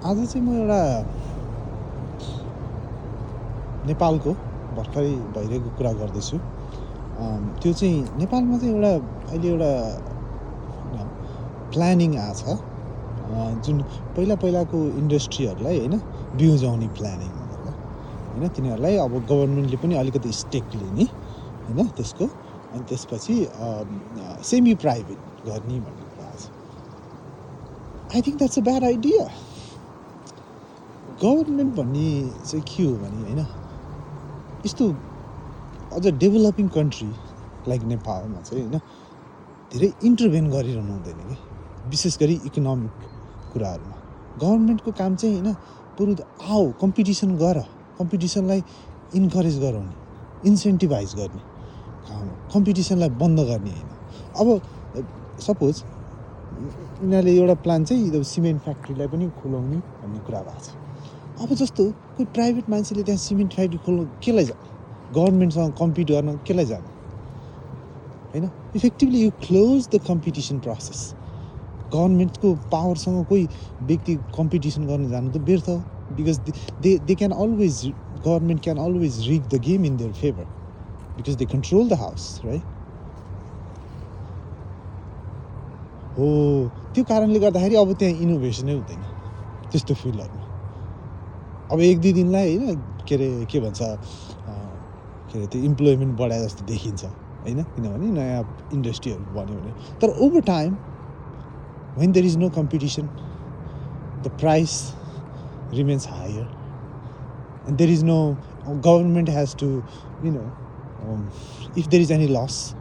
आज चाहिँ म एउटा नेपालको भर्खरै भइरहेको कुरा गर्दैछु। त्यो चाहिँ नेपालमा चाहिँ अहिले एउटा प्लानिङ आछ, जुन पहिलाको इन्डस्ट्रीहरूलाई होइन बिउजाउने प्लानिङ होइन, तिनीहरूलाई अब गभर्मेन्टले पनि अलिकति स्टेक लिने होइन त्यसको, अनि त्यसपछि सेमी प्राइभेट गर्ने भन्ने कुरा छ। I think that's a bad idea. Government भन्ने चाहिँ के हो भने होइन, यस्तो अझ डेभलपिङ कन्ट्री लाइक नेपालमा चाहिँ होइन धेरै इन्टरभेन गरिरहनु हुँदैन कि, विशेष गरी इकोनोमिक कुराहरूमा। गभर्मेन्टको काम चाहिँ होइन बरु आओ कम्पिटिसन गर, कम्पिटिसनलाई इन्करेज गराउने, इन्सेन्टिभाइज गर्ने काम हो, कम्पिटिसनलाई बन्द गर्ने होइन। अब सपोज यिनीहरूले एउटा प्लान चाहिँ सिमेन्ट फ्याक्ट्रीलाई पनि खोलाउने भन्ने कुरा भएको छ। अब जस्तो कोही प्राइभेट मान्छेले त्यहाँ सिमेन्ट फ्याक्ट्री खोल्नु केलाई जानु, गभर्मेन्टसँग कम्पिट गर्न केलाई जानु होइन। Effectively you close the competition process. गभर्मेन्टको पावरसँग कोही व्यक्ति कम्पिटिसन गर्न जानु त व्यर्थ हो, because they can always, government can always rig the game in their favour because they control the house, right. हो, त्यो कारणले गर्दाखेरि अब त्यहाँ इनोभेसनै हुँदैन त्यस्तो फिल्डहरूमा। अब 1-2 दिनलाई होइन के भन्छ त्यो इम्प्लोइमेन्ट बढाए जस्तो देखिन्छ होइन, किनभने नयाँ इन्डस्ट्रीहरू बन्यो भने। तर over time when there is no competition, the price remains higher, and there is no government has to, if there is any loss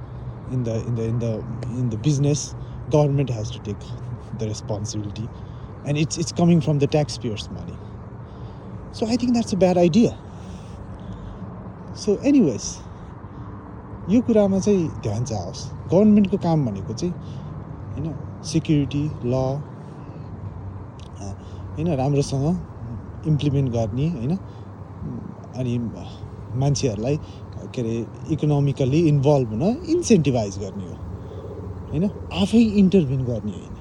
in the business, government has to take the responsibility, and it's coming from the taxpayers' money. So I think that's a bad idea. So anyways, यो कुरामा चाहिँ ध्यान जाओस्। गभर्मेन्टको काम भनेको चाहिँ होइन सेक्युरिटी ल होइन राम्रोसँग इम्प्लिमेन्ट गर्ने होइन, अनि मान्छेहरूलाई के अरे इकोनोमिकल्ली इन्भल्भ हुन इन्सेन्टिभाइज गर्ने हो होइन, आफै इन्टरभेन गर्ने होइन।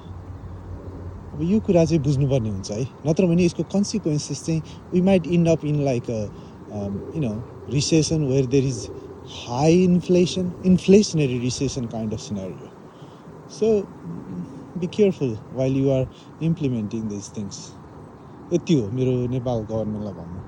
अब यो कुरा चाहिँ बुझ्नुपर्ने हुन्छ है, नत्र भने यसको कन्सिक्वेन्सेस चाहिँ we might end up in like recession where there is high inflationary recession kind of scenario. So be careful while you are implementing these things. यति हो मेरो नेपाल गभर्मेन्टलाई भन्नु।